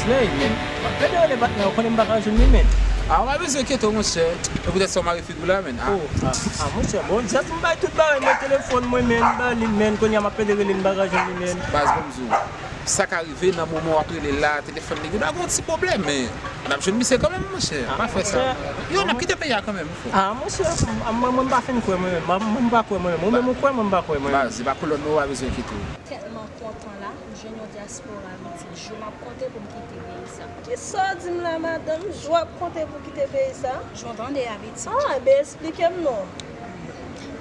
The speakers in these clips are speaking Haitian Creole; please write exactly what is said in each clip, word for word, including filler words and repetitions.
Ley, men, m ap plede rele patnè, ou konnen m pa ka jwenn li, men. A, ou pa bezwen enkyete w, monchè. E poutèt sa w mare figi w la, men. A. Oh, a, a, monchè, bon, jès m bay tout bagay mwen, telefòn mwen, men, m ba li, men, kounye a m ap plede rele l, m pa ka jwenn li, men. Baz, bon, m di w, sa ka rive nan moman w ap rele la, telefòn li gen dwa gen yon ti pwoblèm, men n ap jwenn misye kanmenm, monchè. Pa fè sa. Yo, n ap kite peyi a kanmenm, wi, frè. A, monchè, a, mwen, mwen, m pa fin kwè, mwen menm. Mwen, mwen, m pa kwè, mwen menm. Ou menm, ou kwè, mwen, m pa kwè, mwen menm. Baz, se pa kolòn non, ou pa bezwen enkyete w. Tèlman kontan la, m jwenn yon dyaspora, m di, jou m ap konte pou m kite peyi sa. Kisa w di m la, madanm? Jou w ap konte pou kite peyi sa? Jou w tande a, pitit. A, ben, eksplike m non.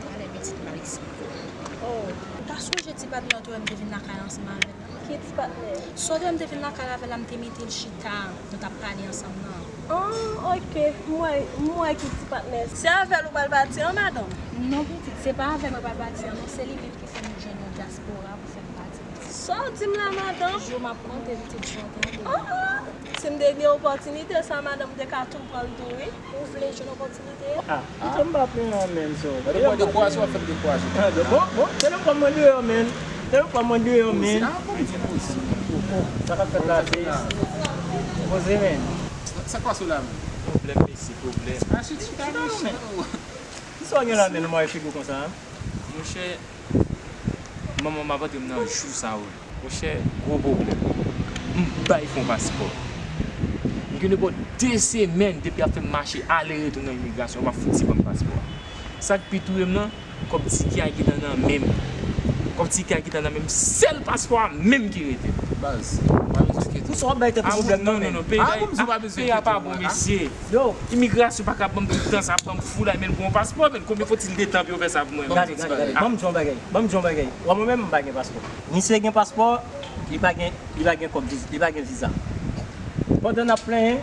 Talè pitit m al eksplike w. Oh. Ou pa sonje ti patnè w te wè m te vin lakay ansanm avè l? Ki ti patnè? Sa w te wè m te vin lakay avè l la, m te mete l chita, nou t ap pale ansanm nan. Ah, ok. M wè, m wè ki ti patnè. Se avè l ou pral pati an, madanm? Non, pitit, se pa avè mwen pral pati an, non, se li menm ki fè m jwenn yon dyaspora pou fè m pati. Sa w di m la, madanm? Jou m ap konte, pitit, jou w tande. Ah, ah. Si m te gen opòtinite sa, madanm, m te ka tou pran l tou, wi. Ou vle jwenn opòtinite? Ah, pitit, m pa plenyen an menm, so. Gade, mwen dekouraje, w ap fè m dekouraje. Ah, bon, bon, telefòn mwen deyò, men. Telefòn mwen deyò, men. Ah, bon, di poze. Sa k ap fèt la, sis? Poze, men. Sa k pase w la, men? Pwoblèm, mesye, pwoblèm. Ah, chita, chita, chita, men. Kisa w gen la, men, nou mare figi w konsa, a? Monchè, manman m ap antre m nan jou sa yo. Monchè, gwo pwoblèm. M bay fè yon paspò. M gen nenpòt de semèn depi y ap fè m mache ale retou nan imigrasyon, yo pa fouti ban m paspò a. Sa k pi touye m nan, kòb tike a gentan nan men m. Kòb tike a gentan nan men m, sèl paspò a menm ki rete. Baz, pa bezwen enkyete w. Pou sa w ap bay tèt ou pwoblèm nan, non, non, non, peyi a pa bon, mesye. Yo. Imigrasyon pa ka ban m tout tan sa, ap ban m foulay, men pou yon paspò, men konbyen fotid de tan pou yo fè sa pou mwen? Gade, gade, gade. Ban m di yon bagay. Ban m di yon bagay. Wè mwen menm, m pa gen paspò. Misye gen paspò, li pa gen, li pa gen kòb viz-, li pa gen viza. Pandan n ap plenyen,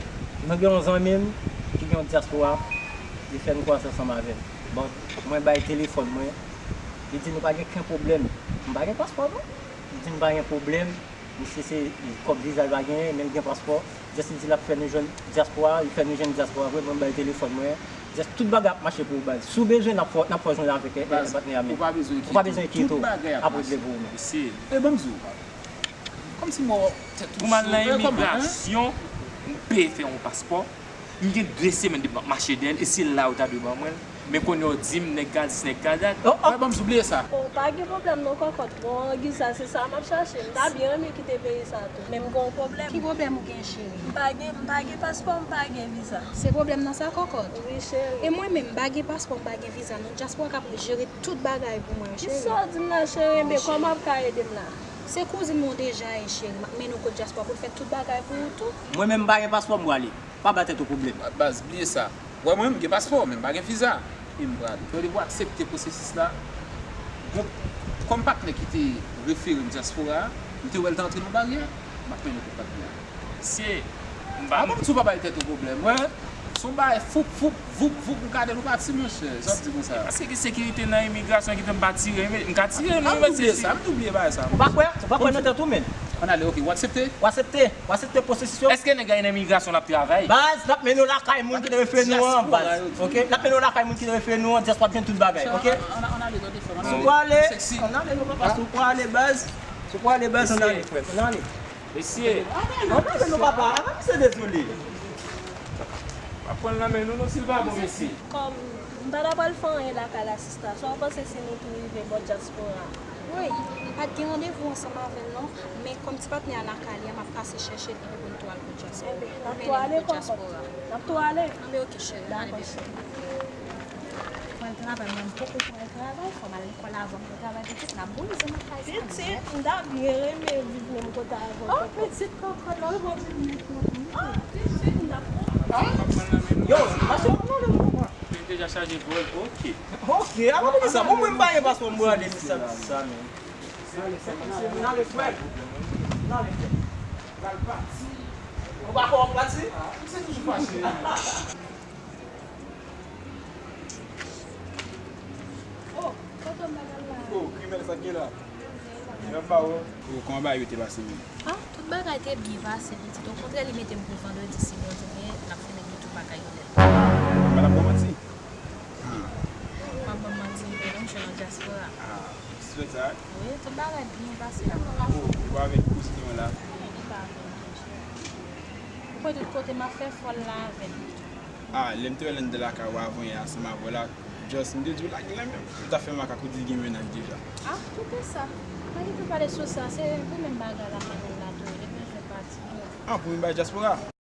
nou gen yon zanmi m ki gen yon dyaspora, li fè n kwaze ansanm avè l. Bon, mwen bay telefòn mwen, li di nou pa gen kenn pwoblèm. M pa gen paspò, non. Li di nou pa gen pwoblèm. Misye se kòb viza l pa genyen, men l gen paspò. Jès li di l ap fè nou jwenn dyaspora, li fè nou jwenn dyaspora vre, mwen m bay telefòn mwen. Jès tout bagay ap mache pou ou, baz. Si w bezwen, n ap fè, n ap fè w jwenn avèk, eh, eh, patnè a, men. Ou pa bezwen enkyete w. Tout bagay ap regle pou ou, men. Mesye. E ban m di w, kòmsi mwen tèt ou sove kòman, en? Pou m al nan imigrasyon, m peye fè yon paspò. M gen de semèn depi m ap mache dèyè l, e se la yo ta dwe ban mwen l. Men kounye a w di m, nèg gadis, nèg gadat. Oh, oh. Wè, ban m di w, bliye sa. Oh, pa gen pwoblèm non, kòkòt. Bon, Anguissa, se sa m ap chache. M ta byen renmen kite peyi sa tou. Men m gen yon pwoblèm. Ki pwoblèm ou gen, cheri? M pa gen, m pa gen paspò, m pa gen viza. Se pwoblèm nan sa, kòkòt? Wi, cheri. E mwen menm, m pa gen paspò, m pa gen viza non. Dyaspora k ap jere tout bagay pou mwen, cheri. Kisa w di m la, cheri? Enben, kòman w ap ka ede m la? Se kouzin mwen w deja ye, cheri. M ap mennen w kot dyaspora pou l fè tout bagay pou ou tou. Mwen menm, m pa gen paspò, m prale. Pa bay tèt ou pwoblèm. Baz, bliye sa. Wè mwen, m gen paspò, men m pa gen viza. E m prale. Tande, pou aksepte pwosesis la, bon, kòm patnè ki te refere m dyaspora a, m te wè l te antre nan baryè, m ap mennen l kot patnè a. Mesye, m pa... A bon, m di w pa bay tèt ou pwoblèm, wè. Se yon bagay foup, foup, voup, voup, ou gade nou pati, monchè. Sa w ap di konsa? Paske gen sekirite nan imigrasyon ki fè m pa tire, men m ka tire, non, men se... A, m te bliye sa, m te bliye bagay sa. Ou pa kwè? Ou pa kwè nan tèt ou, men? Ann ale, ok, w aksepte? W aksepte? W aksepte pwosesis yo? Èske nèg la nan imigrasyon l ap travay? Baz, n ap mennen w lakay moun ki te refere nou an, baz. Ok? N ap mennen w lakay moun ki te refere nou an, dyaspora ap jwenn tout bagay, ok? Ann ale, tande frè m, ann ale. Si w prale, ann ale non, papa, si w prale, baz. Si w prale, baz, ann ale, frè m, ann ale. Mesye. Ann ale non, papa, ann ale, misye dezole. Pa pran l nan men nou, non, si l pa bon, mesye. Kòm m pa ta pral fè anyen lakay la, sista, sa w panse si nou tou rive bò dyaspora a? Woy, m pa t gen randevou ansanm avè l non, men kòm ti patnè a lakay li a, m ap pase chèche l epi pou n tou al kot dyaspora. Enben, n ap tou ale, kòkòt. N ap tou ale. Anben, ok, cheri, n ale. Dakò, cheri. Pral travay, mwen, m poko pral travay, fò m al lekòl avan m pral travay, pitit, n ap boule nan kay sa. Pitit, m ta byen renmen viv menm kote avè w. Oh, pitit kòkòt la, wi, bon, pitit kòkòt. Oh, pitit, m ta... Yo, mache, ann ale non, papa. Men deja chaje vòl, ok. Ok, a pa pou sa. Bon, mwen m pa gen paspò, m prale, sa, sa, men. N ale, frè. N ale, frè. Pral pati. Ou pa kwè w ap pati? Ah, misye toujou fache. Oh, kote m bagay la? Oh, krimèl, sa k gen la? Menm pa wè. Oh, kòman bagay yo te pase menm? Ah, tout bagay te byen pase, pitit. Okontrè, li mete m pou vandredi, si Bondye vle, n ap fè nèg yo tou pa kay yo nèt. Mwen ap ban manti. Ah. M ap ban manti, m te nan dyaspora. Ah, se sa? Wi, tout bagay byen pase la. Oh, li pa avèk kouzen mwen la? Non, li pa avè m, monchè. Mwen tout kote m ap fè fòl la avè l. Ah, lè m te wè l anndan lakay ou avan yè ansanm avè w la, just m te di w lage l la menm. Ou ta fè makak ou di l gen mennaj deja. Ah, kite sa. Pa gen pou pale sou sa, se pou menm bagay la m nan menm la tou, depi m fè pati. Ah, pou menm bagay dyaspora?